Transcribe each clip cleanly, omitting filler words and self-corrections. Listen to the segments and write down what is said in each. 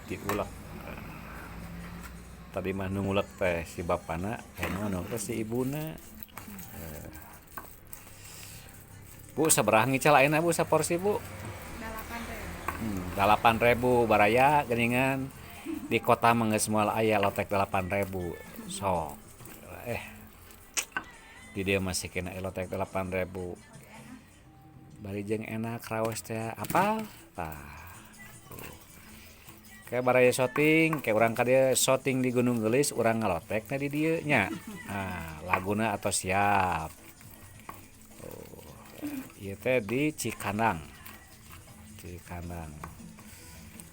Diulek. Tadi mah nu ngulek teh si bapana, ayeuna mah nu teh si ibuna. Bu, sabaraha ngical ayeuna Bu saporsi Bu? 8.000. 8.000 baraya geuningan. Di kota mah geus moal aya lotek 8.000. Sok. Di dieu masih kena lotek 8.000. Bari jeung enak raos teh apal? Tah. Kayak baraya syuting, kayak urang ka dieu syuting di Gunung Geulis, urang ngalotekna di dieu nya. Nah, laguna atau siap. Oh, ieu teh di Cikandang. Cikandang.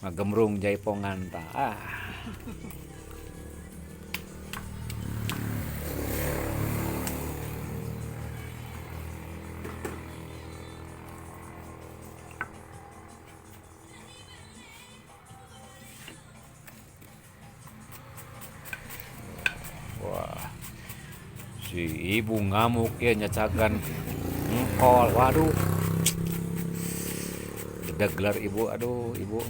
Ngagembrung jaipongan tah. Ah. Wah, si ibu ngamuk ya nyacakan engkol. Waduh, gelar ibu, aduh ibu.